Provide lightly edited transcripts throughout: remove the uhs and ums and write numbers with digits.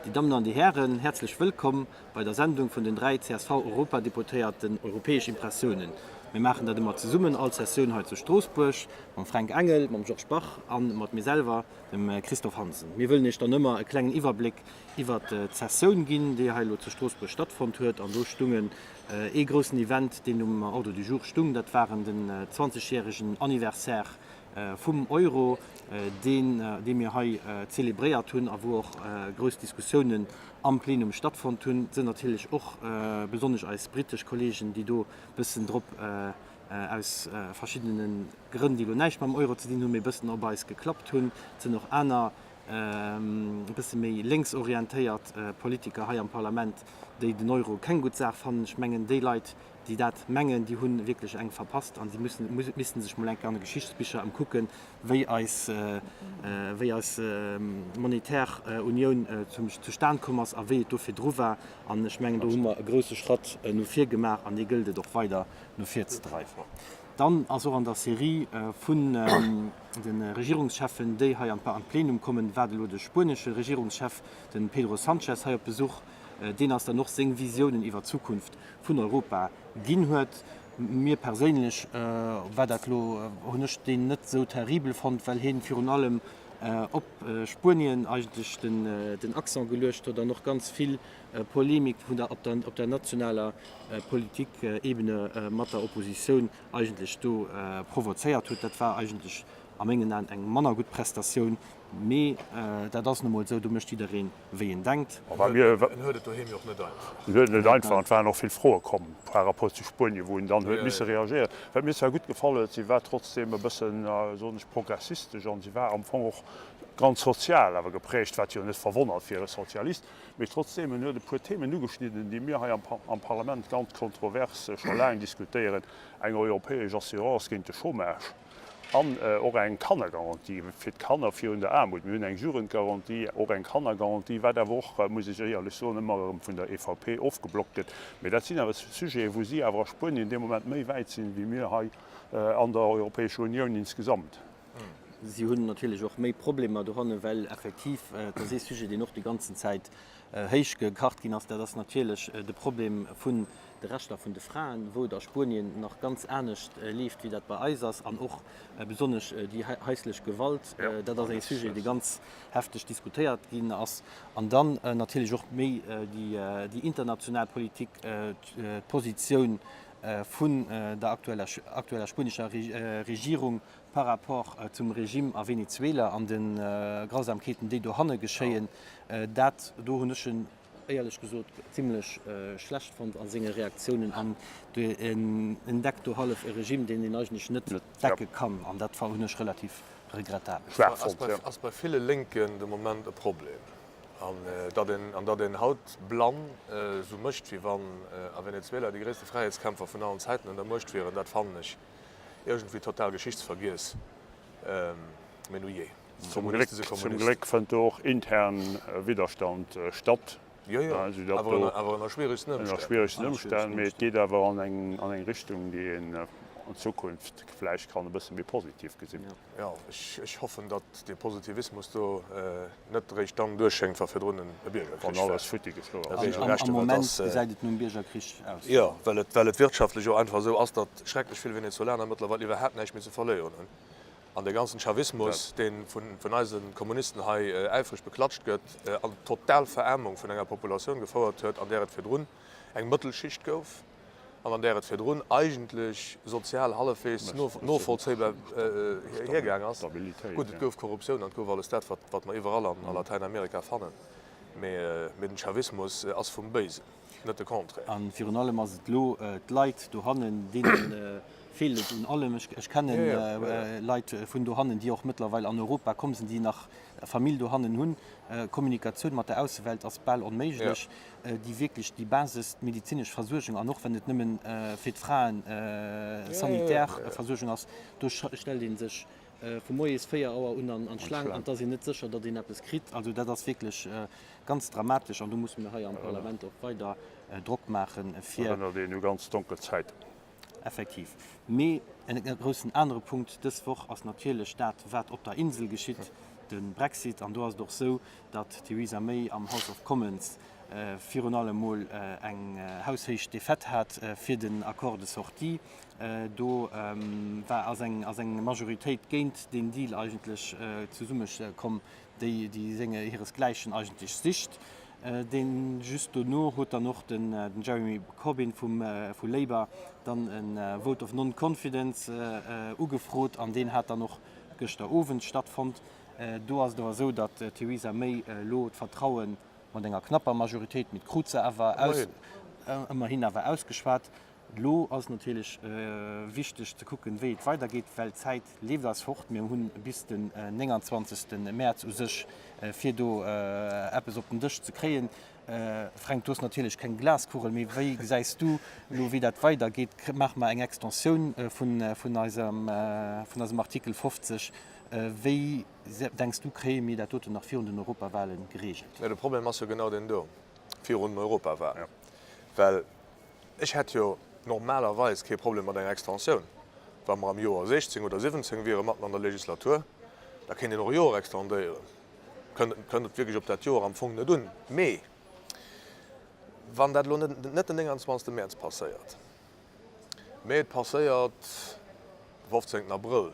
Déi Dammen an déi Hären, häerzlech wëllkomm bei der Sendung vun den 3 CSV-Europadeputéierten Europäesch Impressiounen. Mir maachen dat ëmmer zesummen all Sessioun hei zu Stroossbuerg, mam Fränk Engel, mam Georges Bach a mat mir selwer, dem Christophe Hansen. Mir wëllen Iech dann ëmmer e klengen Iwwerbléck iwwert d'Sessioun ginn, déi hei elo zu Stroossbuerg stattfonnt huet. An do stungen ee groussen Event, deen um Ordre du jour stung, dat waren den 20 järegen Anniversaire vum Euro, deen dee mir hei zelebréiert hunn a wou och grouss Diskussiounen am Plenum stattfonnt hunn. Et sinn natierlech och besonnesch eis britesch Kollegen, déi do e bëssen drop aus verschiddene Grënn, déi elo näischt mam Euro ze dinn hunn, mee e bëssen op eis geklappt hunn. Et sinn och aner e bësse méi lénksorientéiert Politiker hei am Parlament, déi den Euro keng gutt Saach fannen. Ech mengen, déi Leit, déi dat mengen, déi hu wierklech eng verpasst an si mussen, misste sech mol eng Kéier an de Geschichtsbicher ëmkucken, wéi eis, wéi eis monetär Unioun zum, zustan komm ass a wéi et do virdru war. An ech mengen, do hu mer e grouse Schratt no vir gemaach an dee gëllt et och weider no vir ze dreiwen. Dann ass och an der Serie vun de Regierungscheffen, déi hei an d'Plenum kommen, waart elo de spuenesche Regierungschef, de Pedro Sanchez, hei op Besuch. Deen ass dann och seng Visiounen iwwer d'Zukunft vun Europa ginn huet. Mir perséinlech war dat elo, hunn ech deen net esou terribel fonnt, well hien virun allem op Spuenien eigentlech den Accent geluecht huet an och ganz vill Polemik vun der, op der, op der nationaler Politikebene mat der Oppositioun eigentlech do provozéiert huet. Dat war eigentlech a mengen Aen eng manner gutt Prestatioun, mee dat ass nu mol esou, do mécht jiddereen wéi en denkt. En huet et doheem jo och net einfach. En huet et net einfach an et waren och vill Froe komm par rapport zu Spuenien, wou en dann huet misse reagéieren. Wat mir zwar gutt gefall huet, si war trotzdeem e bëssen, soen ech, progressistesch an si war am Fong och ganz sozial awer geprägt, wat jo net verwonnert fir e Sozialist. Mee trotzdeem, en huet e puer Themen ugeschnidden, déi mir hei am Parlament ganz kontrovers scho laang diskutéieren, eng europäesch Assurance géint de Chômage, An och eng Kannergarantie fir d'Kanner virun der Aarmut. Mir hunn eng Jugendgarantie, och eng Kannergarantie, wat awer och, muss ech éierlech soen, ëmmer erëm vun der EVP ofgeblockt gëtt. Mee dat sinn awer Sujeten, wou si awer a Spuenien dee Moment méi wäit sinn, wéi mir hei an der Europäescher Unioun insgesamt. Si hunn natierlech och méi Problemer dohanne, well effektiv, et ass ee Sujet, deen och déi ganzen Zäit héich gekacht ginn ass, dat ass natierlech de Problem vun de Rechter vun de Fraen, wou et a Spuenien nach ganz anescht leeft, wéi dat bei eis ass, an och besonnesch déi haislech Gewalt, dat ass ee Sujet, dee ganz hefteg diskutéiert ginn ass. An dann natierlech och méi déi international Politik, d'Positioun vun der aktueller spuenescher Regierung par rapport zum Regime a Venezuela an de Grausamkeeten, déi dohanne geschéien. Dat do hunn ech en éierlech gesot zimlech schlecht fonnt a senge Reaktiounen an en deckt do hallef e Regime, deen een eigentlech net decke kann an dat hunn ech relativ regrettabel fonnt. Ass bei ville Lénken de Moment e Problem an datt een an datt een haut blann esou mécht, wéi wann a Venezuela déi gréisste Fräiheetskämpfer vun allen Zäiten un der Muecht wieren, dat fannen ech iergendwéi total geschichtsvergiess. Mee nujee. Zum Gléck fënnt do och intern Widderstand statt. Jo, jo, awer ënner schwieregsten Ëmstänn. Ënner schwieregsten Ëmstänn, mee et geet awer an eng Richtung, déi een an Zukunft vläicht kann e bësse méi positiv gesinn. Jo, ech hoffen, datt dee Positivismus do net eréischt dann duerchschéngt, wa virdrun e Biergerkrich war. Wann alles futti geflou ass. Am Moment gesäit et nom Biergerkrich aus. Jo, well et wirtschaftlech och einfach esou ass, datt schrecklech vill Venezolaner mëttlerweil iwwerhaapt näischt méi ze verléieren hunn. An dee ganzen Chavismus, dee vun eise Kommunisten hei äifreg beklatscht gëtt, an d'total Veraarmung vun enger Populatioun gefouert huet, an där et virdrun eng Mëttelschicht gouf an an där et virdrun eigentlech sozial hallefweegs novollzéibar hiergaang ass. Gutt, et gouf Korruptioun an et gouf alles dat, wat mer iwwerall a Latäinamerika fannen, mee den Chavismus ass vum Béisen. Net de Contraire. A virun allem ass et elo d'Leit dohannen, deene feelt et un allem. Ech kenne Leit vun dohannen, déi och mëttlerweil an Europa komm sinn, déi nach Famill dohannen hunn. Kommunikatioun mat der Aussewelt ass bal onméiglech. Déi wierklech déi Basis, d'medezinesch Versuergung, an och wenn et nëmmen fir d'Fraen sanitär Versuergung ass, do stellt ee sech vu moies 4 Auer un an d'Schlaang an et ass een net sécher, datt een eppes kritt. Also dat ass wierklech ganz dramatesch an do musse mir hei am Parlament och weider Drock maachen, fir. Erënnert een u ganz donkel Zäiten. Effektiv. Mee en groussen anere Punkt dës Woch ass natierlech dat, wat op der Insel geschitt. de Brexit. An do ass et och sou, datt d'Theresa May am House of Commons virun allem mol eng haushéich Defaite hat fir den Accord de sortie. Do war, ass eng, ass eng Majoritéit géint deen Deal eigentlech zesummekomm, déi, déi senge hiresgläichen eigentlech sicht. Deen just dono huet dann och den Jeremy Corbyn vum, vu Labour dann e Vote of non-confidence ugefrot an deen hat dann och gëschter Owend stattfonnt. Do ass et awer esou, datt d'Theresa May elo d'Vertraue mat enger knapper Majoritéit, mee d'krut se awer aus, ëmmerhin awer ausgeschwat. Elo ass natierlech wichteg ze kucken, wéi et weidergeet, well d'Zäit leeft eis fort. Mir hunn bis den 29. Mäerz u sech, fir do eppes op den Dësch ze kréien. Fränk, du hues natierlech keng Glaskugel, mee wéi gesäis du elo, wéi dat weidergeet? Maache mer eng Extensioun vun eisem Artikel 50? Wéi denks du, kréie mir dat doten nach virun den Europawahlen geregelt? De Problem ass jo genau deen do, virun den Europawahlen. Well ech hätt jo normalerweis kee Problem mat enger Extensioun. Wa mer am Joer 16 oder 17 wiere matten an der Legislatur, da kéint een och e Joer extendéieren. Kënnt et wierklech op dat Joer am Fong net un. Mee wann dat elo net den 29. Mäerz passéiert, mee et passéiert de 15. Abrëll,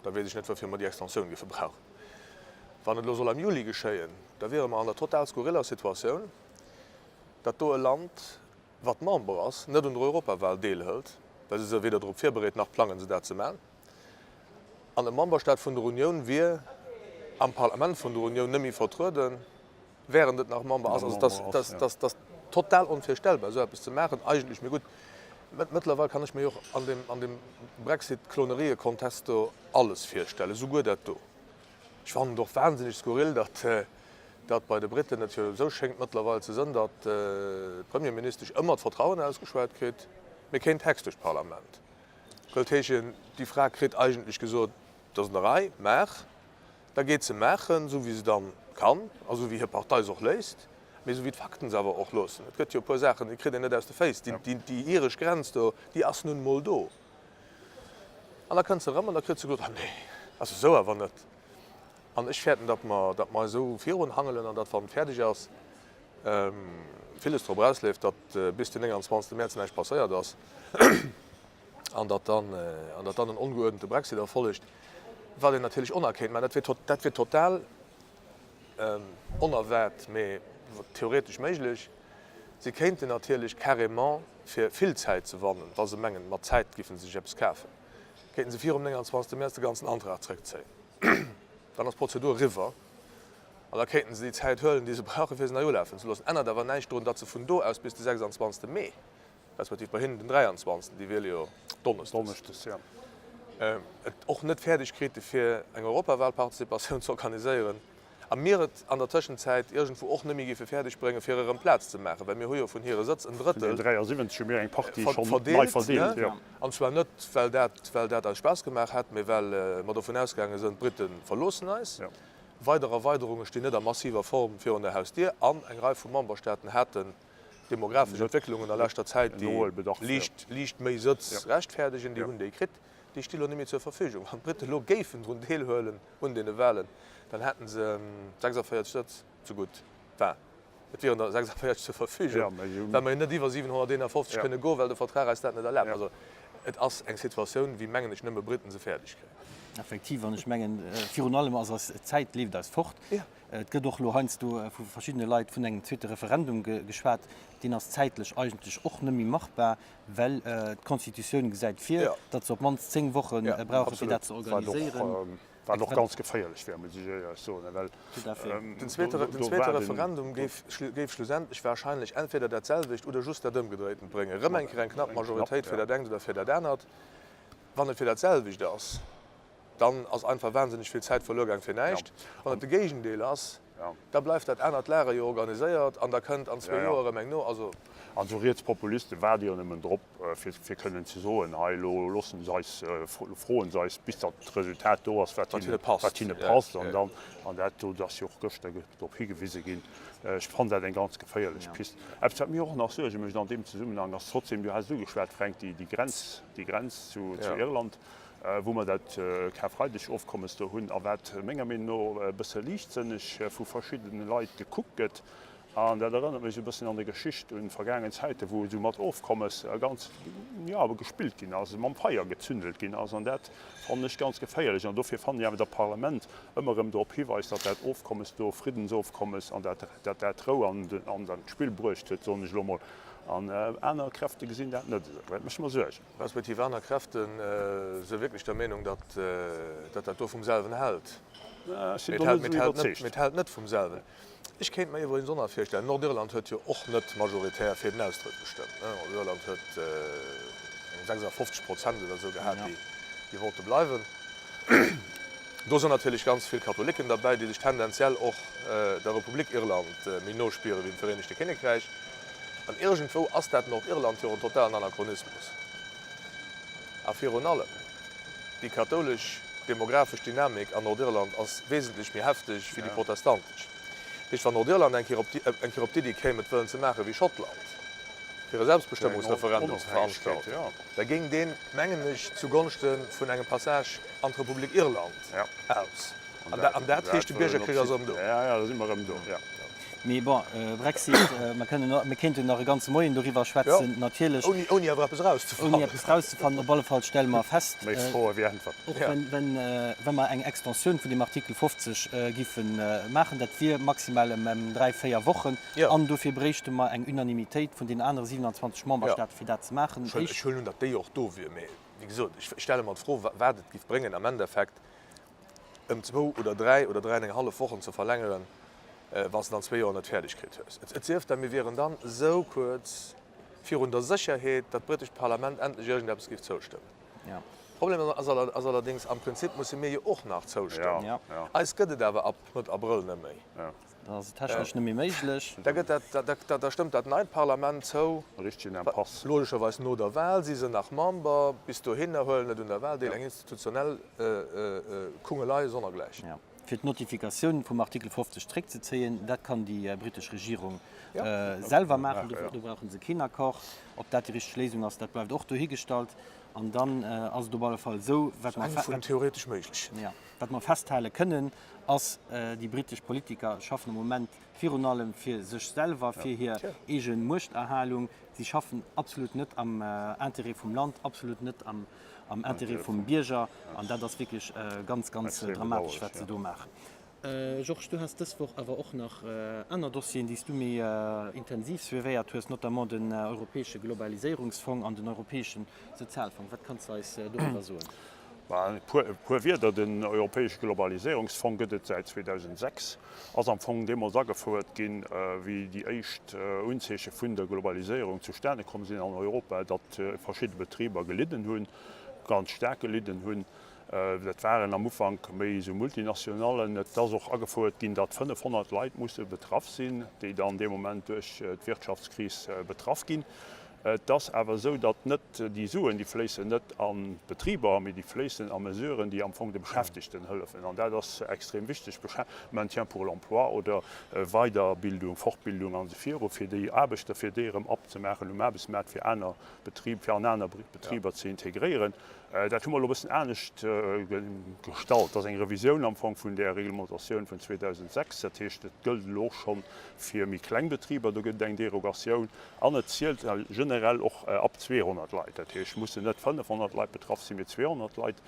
Da weess ech net, woufir mer déi Extensioun géife brauchen. Wann et elo soll am Juli geschéien, da wiere mer an der total skurriller Situatioun, datt do e Land, wat Member ass, net un der Europawal deelhëlt, well se se weder drop virbereet nach plangen se dat ze man, an e Memberstaat vun der Unioun wier am Parlament vun der Unioun net méi vertrueden, während et nach Member ass. Also dat ass total onvirstellbar, esou eppes ze maachen eigentlech. Mee gutt, mëttlerweil kann ech mir jo och an deem Brexit-Kloneriekontest do alles virstellen, esouguer dat do. Ech fannen et och wahnsinneg skurril, datt datt bei de Briten et jo esou schéngt mëttlerweil ze sënn, datt d'Premierministesch ëmmer d'Vertrauen ausgeschwat kritt, mee keen Text duerch d'Parlament. Wëllt heeschen, déi Fra kritt eigentlech gesot, dat ass an der Rei, maach. Da geet se maachen, esou wéi se dann kann a sou wéi hir Partei se och léisst, mee esou wéi d'Fakten se awer och loossen. Et gëtt jo e puer Saachen, déi kritt een net aus de Féiss. Déi iresch Grenz do, déi ass nun emol do. An da kënnt se erëm an da kritt se gesot, Ah nee, also esou awer net. An ech fäerten, datt mer, datt mer eis esou virunhangelen an datt, wann et fäerdeg ass, villes drop erausleeft, datt bis den 29. Mäerz näischt passéiert ass. An datt dann, an datt dann en ongeuerdente Brexit erfollegt, wat een natierlech oner kéint maachen. Dat wier, dat wier total onerwaart, mee theoretesch méiglech. Si kéinten natierlech carrément, fir vill Zäit ze wannen, wa se mengen, mat Zäit géife se sech eppes kafen, kéinten se virum 29. Mäerz de ganzen Antrag zréckzéien. Dann ass d'Prozedur eriwwer an da kéinten se déi Zäit huelen, déi se brauchen, fir se nei ulafen ze loossen. Ännert awer näischt drun, datt se vun do aus bis de 26. Mee respektiv bei hinnen den 23., déi wiele jo donneschdes, et och net fäerdeg krite fir eng Europawalparticipatioun ze organiséieren a mir et an der Tëschenzäit iergendwou och net méi géife fäerdeg bréngen, fir erëm Plaz ze maachen, well mir hu jo vun hire Sëtz en Drëttel verdeelt, an zwar net, well dat, well dat eis Spaass gemaach hätt, mee well mer dovun ausgaange sënn, d'Brite verloossen eis. Weider Erweiderunge stinn net a massiver Form virun der Hausdier an eng Rei vu Memberstaaten haten Demografesch Entwécklungen a leschter Zäit, déi liicht, liicht méi Sëtz rechtfäerdegen, déi hunn déi kritt, déi sti lo net méi zur Verfügung. Wann d'Brite lo géifen drun deelhuelen un deene Wahlen, dann hätten se 46 Sëtz zegutt. Enfin, et wieren der 46 zur Verfügung, well mer jo net iwwer 751 kënne goen, well de Vertrag eis dat net erlaabt. Also et ass eng Situatioun, wéi, mengen ech, nëmme Briten se fäerdeg kréien. Effektiv, an ech mengen, virun allem ass eis, d'Zäit leeft eis fort. Et gëtt och elo heiansdo vu verschiddene Leit vun engem zweete Referendum geschwat. Deen ass zäitlech eigentlech och net méi machbar, well d'Constitutioun gesäit vir, datt se op d'mannst 10 Woche brauchen, fir dat ze organiséieren. Wat och ganz geféierlech wär, muss ech éierlech soen, well Tout à fait. Den zweete Referendum géif schlussendlech wahrscheinlech entweder dat selwecht oder just dat Ëmgedréitent bréngen, erëm eng Kéier eng knapp Majoritéit fir dat engt oder fir dat anert. Wann et fir dat selwecht ass, Dann ass einfach wahnsinneg vill Zäit verluer gaang fir näischt. Wann et de Géigendeel ass, da bleift dat anert Lager jo organiséiert an da kënnt an zwee Joer erëm eng no. Also. An esou Rietspopuliste waarde jo nëmmen drop, fir kënnen ze soen, hei elo loossen se eis, froen se eis, bis datt d'Resultat do ass, wat hinne passt. An dann, an dat do ass jo och gëschter drop higewise ginn, ech fannen dat eng ganz geféierlech Pist. Eppes, wat mir och nach Suerge mécht an deem Zesummenhang, ass trotzdem, du has et ugeschwat, Fränk, déi Grenz, déi Grenz zu Irland. wou mer dat Karfreideg-Ofkommes do hunn a wat menger Meenung no e bësse liichtsënneg vu verschiddene Leit gekuckt gëtt. An dat erënnert mech esou e bëssen an der Geschicht un vergaangen Zäiten, wou esou mat Ofkommes ganz, jo, gespillt ginn ass, mam Feier gezündelt ginn ass. An dat fannen ech ganz geféierlech. An dofir fannen ech awer, datt d'Parlament ëmmer erëm drop hiweist, datt dat Ofkommes do, Friddensofkommes, an dat, datt dat Rou an an d'Spill bruecht huet, soen ech elo emol. An aner Kräfte gesinn dat net esou. Dat mécht mer Suergen. Respektiv aner Kräfte si wierklech der Meenung, datt dat do vum selwen hält. Ech sinn do net esou iwwerzeegt. Mee et hält net vum selwen. Ech kéint mer iwwregens och nach virstellen, Nordirland huet jo och net majoritär fir den Austrëtt gestëmmt. Nordirland huet eng 56 Prozent oder esou gehat, déi wollte bleiwen. Do sinn natierlech ganz vill Katholicken derbäi, déi sech tendenziell och der Republik Irland méi no spiere wéi dem Vereenegte Kinnekräich. An iergendwou ass dat Nordirland jo en totalen Anachronismus. A virun allem, déi kathoulesch demographesch Dynamik an Nordirland ass wesentlech méi hefteg wéi déi protestantesch. Dat heescht, wann Nordirland eng Kéier op eng Kéier op d'Iddi kéim, et wëllen ze maache wéi Schottland, fir e Selbstbestëmmungsreferendum ze veranstalten, da géing deen, mengen ech, zugonschte vun engem Passage an d'Republik Irland aus. An dat heescht, de Biergerkrich ass erëm do. Mee bon, Brexit, mer kënnen, mir kéinten nach e ganze Moien doriwwer schwätzen, natierlech. Ouni, ouni awer eppes erauszefannen. Ouni eppes erauszefannen. Op alle Fall stelle mer fest, Méi Froe wéi Äntwerten. och wenn, wenn, wa mer eng Extensioun vun deem Artikel 50 giffe maachen, dat wier maximal ëm, ëm dräi, véier Wochen. An dofir bréichte mer eng Unanimitéit vun deenen anere 27 Memberstaate fir dat ze maachen. Ech huelen un, datt déi och do wier. Mee wéi gesot, ech stelle mer d'Fro, wat et giff bréngen am Endeffekt, ëm zwou oder dräi oder dräi an eng hallef Wochen ze verlängeren, wann s de dann zwee Joer net fäerdeg kritt hues. Et sief dann, mir wieren dann esou kuerz virun der Sécherheet, datt d'britescht Parlament endlech iergendeppes géif zoustëmmen. Problem ass allerdéngs, am Prinzip musse mir jo och nach zoustëmmen. Eis gëtt et awer ab Mëtt Abrëll net méi. Dann ass et technesch net méi méiglech. Da gëtt dat, da stëmmt dat neit Parlament zou. Richtegen Impasse. Logescherweis no der Wahl si se nach Member. Bis dohinner huelen net un der Wahl deel. Eng institutionell Kungelei sonnergläichen. Fir d'Notifikatioun vum Artikel 50 zréckzezéien, dat kann déi britesch Regierung selwer maachen. Do brauche se keen Accord. Ob dat déi richteg Léisung ass, dat bleift och dohigestallt. An dann ass et op alle Fall esou, wat mer. Eng vun theoretesch méiglechen. Wat mer festhale kënnen, ass, déi britesch Politiker schaffen am Moment virun allem fir sech selwer, fir hir eege Muechterhalung. Si schaffen absolut net am Intérêt vum Land, absolut net am Intérêt vum Bierger. An dat ass wierklech ganz, ganz dramatesch, wat se do maachen. Georges, du has dës Woch awer och nach aner Dossieren, déi s du méi intensiv suivéiert hues, notamment den europäesche Globaliséierungsfong an den europäesche Sozialfong. Wat kanns de eis doriwwer soen? E puer Wierder, Den Europäesche Globaliséierungsfong gëtt et säit 2006, ass am Fong deemools agefouert ginn, wéi déi éischt Unzeeche vun der Globaliséierung zustane komm sinn an Europa, datt verschidde Betriber gelidden hunn, ganz staark gelidden hunn. Dat waren am Ufank méi esou Multinationallen. Et ass och agefouert ginn, datt 500 Leit musse betraff sinn, déi dann dee Moment duerch d'Wirtschaftskris betraff ginn. Et ass awer esou, datt net déi Suen, déi fléissen net an d'Betriber, mee déi fléissen a Mesuren, déi am Fong de Beschäftegten hëllefen. An dat ass extrem wichteg, Maintien pour l'emploi oder Weiderbildung, Fortbildung an esou viru, fir déi Aarbechter, fir déi erëm abzemaachen um Aarbechtsmaart, fir aner Betrib, fir an aner Betriber ze integréieren. Dat hu mer elo e bëssen anescht gestallt. Dat ass eng Revisioun am Fong vun där Reglementatioun vun 2006. Dat heescht, et gëllt elo och scho fir méi kleng Betriber, do gëtt et eng Derogatioun. An et zielt generell och ab 200 Leit. Dat heescht, mussen net 500 Leit betraff sinn, mee 200 Leit.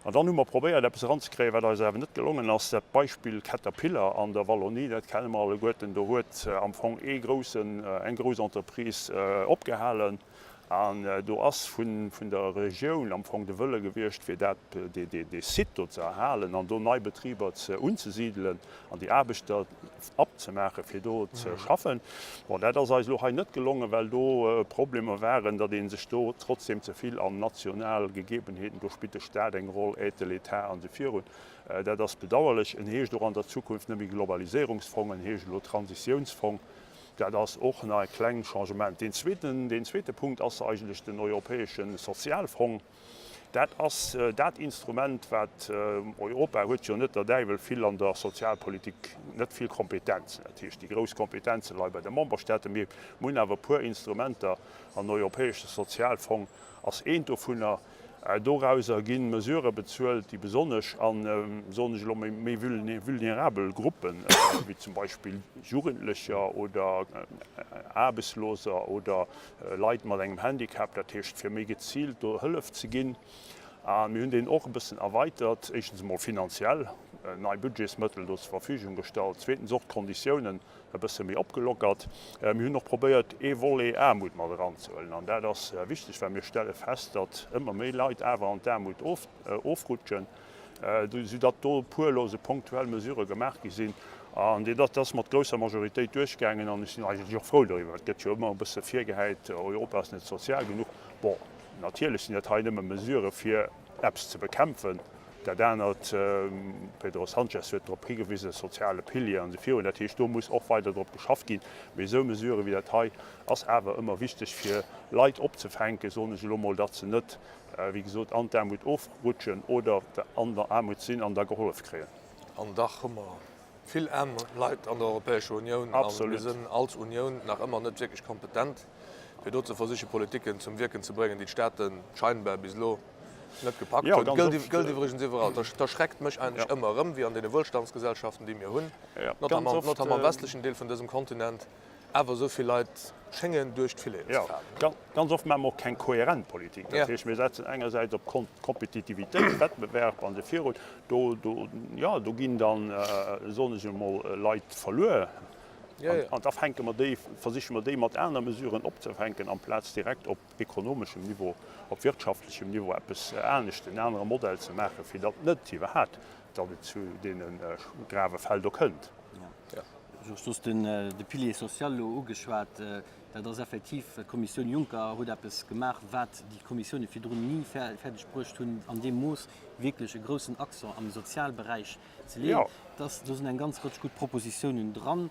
An dann hu mer probéiert, eppes eranzekréien, wat eis awer net gelongen ass. Dat Beispill Caterpillar an der Wallonie, dat kenne mer alleguerten. Do huet am Fong ee groussen, eng grouss Entreprise opgehalen. An do ass vun der Regioun am Fong de Wëlle gewiescht, fir dat, dee Site do ze erhalen an do nei Betriber ze unzesidelen an déi Aarbechter abzemaachen, fir do ze schaffen. Bon, dat ass eis elo hei net gelongen, well do Problemer waren, datt ee sech do trotzdem ze vill an national Gegebenheeten, do spillt de Stat eng Roll, Aide de l'État an esou virun. Dat ass bedauerlech. En heescht och an der Zukunft net méi Globaliséierungsfong, en heescht elo Transitiounsfong. Dat ass och nach e kleng Changement. Deen zweeten, deen zweete Punkt ass eigentlech den Europäesche Sozialfong. Dat ass dat Instrument, wat, Europa huet jo net der Däiwel vill an der Sozialpolitik, net vill Kompetenzen. Dat heescht, déi grouss Kompetenze leie bei de Memberstaaten. Mir hunn awer e puer Instrumenter an den Europäesche Sozialfong ass eent dovunner. Dorauser gi Mesurë bezuelt, déi besonnesch an, soen ech elo, méi vulnerabel Gruppen, wéi zum Beispill Jugendlecher oder Aarbechtsloser oder Leit mat engem Handicap, dat heescht fir méi geziilt do Hëllef ze ginn. A mir hunn deen och e bëssen erweitert, éischtens emol finanziell, nei Budgetsmëttel do zur Verfügung gestallt, zweetens och d'Konditiounen e bësse méi opgelockert. Mir hunn och probéiert, ee Volet Aarmut mat eranzehuelen. An dat ass wichteg, well mir stelle fest, datt ëmmer méi Leit awer an d'Aarmut ofrutschen, soudatt do e puer elo esou ponktuell Mesurë gemaach gi sinn. An dat ass mat grousser Majoritéit duerchgaangen. An ech sinn eigentlech och frou doriwwer. Et gëtt jo ëmmer e bësse virgehäit, Europa ass net sozial genuch. Bon, natierlech sinn dat hei nëmme Mesurë fir eppes ze bekämpfen. Dat anert, Pedro Sanchez huet drop higewisen, soziale Pilier an esou virun, dat heescht, do muss och weider drop geschafft ginn. Mee esou Mesurë wéi dat hei ass awer ëmmer wichteg, fir Leit opzefänken, soen ech elo mol, datt se net, wéi gesot, an d'Aarmut ofrutschen oder an der Aarmut sinn an da gehollef kréien. An dach hu mer vill aarm Leit an der Europäescher Unioun a mir sinn als Unioun nach ëmmer net wierklech kompetent, fir do ze versiche Politiken zum Wierken ze bréngen, déi d'Staate scheinbar bis elo net gepackt hunn. Gëllt iwwregens iwwerall. Dat erschreckt mech eigentlech ëmmer erëm, wéi an deene Wuelstandsgesellschaften, déi mir hunn, notamment am westlechen Deel vun dësem Kontinent, awer esou vill Leit schéngen duerch d'Fileten ze falen. Ganz oft maache mer och keng kohärent Politik. Dat heescht, mir setzen engersäits op Kompetitivitéit, Wettbewerb an esou virun. Do, do, jo, do ginn dann, soen ech emol, Leit verluer. An da fänke mer déi, versiche mer déi mat aner Mesuren opzefänken, amplaz direkt op ekonomeschem Niveau, op wirtschaftlechem Niveau eppes anescht, en anere Modell ze maachen, fir datt net iwwerhat, datt et zu deene grave Fäll do kënnt. Georges, du hues de Pilier social elo ugeschwat. Dat ass effektiv, d'Kommissioun Juncker huet eppes gemaach, wat déi Kommissioune virdrun ni fäerdeg bruecht hunn, an deem Mooss wierklech e groussen Accent am Sozialberäich ze leeën. Do sinn eng ganz Rëtsch gutt Propositiounen dran.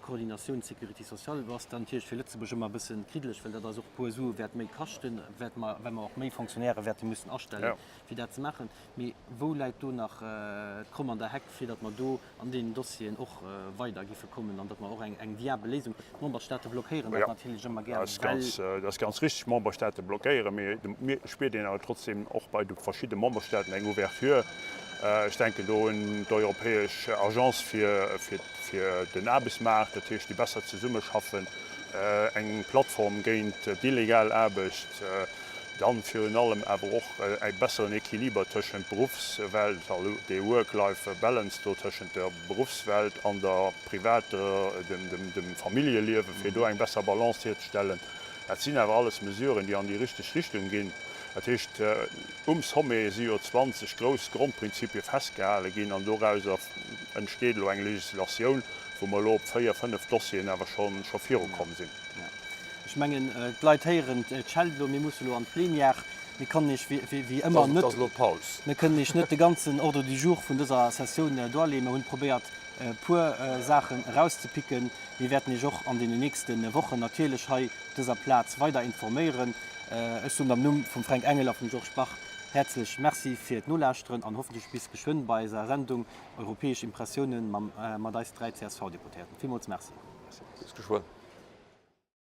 Coordinatioun Sécurité sociale, do ass dann natierlech fir Lëtzebuerg ëmmer e bësse kriddeleg, well dat eis och e puer Sue wäert méi kaschten, wäert mer, well mer och méi Fonctionnairë wäerte mussen astellen, fir dat ze maachen. Mee wou läit do nach d'Kromm an der Heck, fir datt mer do an deenen Dossieren och weider giffe kommen an datt mer och eng viabel Léisung, d'Memberstaate blockéieren dat natierlech ëmmer gär, well. Dat ass ganz richtig, d'Memberstaate blockéieren, mee et spiert een awer trotzdem och bei de verschidde Memberstaaten eng Ouverture. Ech denken do un d'Europäesch Agence fir den Aarbechtsmaart, dat heescht déi besser zesummeschaffen, eng Plattform géint d'illegal Aarbecht, dann virun allem awer och e besseren Equiliber tëschent Beruffswelt, also dee Work-Life-Balance do tëschent der Beruffswelt an der privater, dem Familljeliewen, fir do eng besser Balance hierzestellen. Dat sinn awer alles Mesuren, déi an déi richteg Richtung ginn. Dat heescht, um Sommet si jo 20 grouss Grondprinzipie festgehale ginn an dorauser entsteet elo eng Législatioun, wou mer elo op véier, fënnef Dossieren awer scho virukomm sinn. Ech mengen, d'Leit héieren d'Scheld elo. Mir musse elo an d'Plenière. Mir kënnen Iech wéi ëmmer net, mir kënnen Iech net de ganzen Ordre du jour vun dëser Sessioun duerleeën. Mer hunn probéiert, e puer Saachen erauszepicken. Mir wäerten Iech och an deenen nächste Wochen natierlech hei op dëser Plaz weider informéieren. Ech soen am Numm vum Fränk Engel a vum Georges Bach häerzlech Merci fir d'Nolauschteren an hoffentlech bis geschwënn bei eiser Sendung Europäesch Impressiounen mat eis 3 CSV-Deputéierten. Villmools Merci. Bis geschwënn.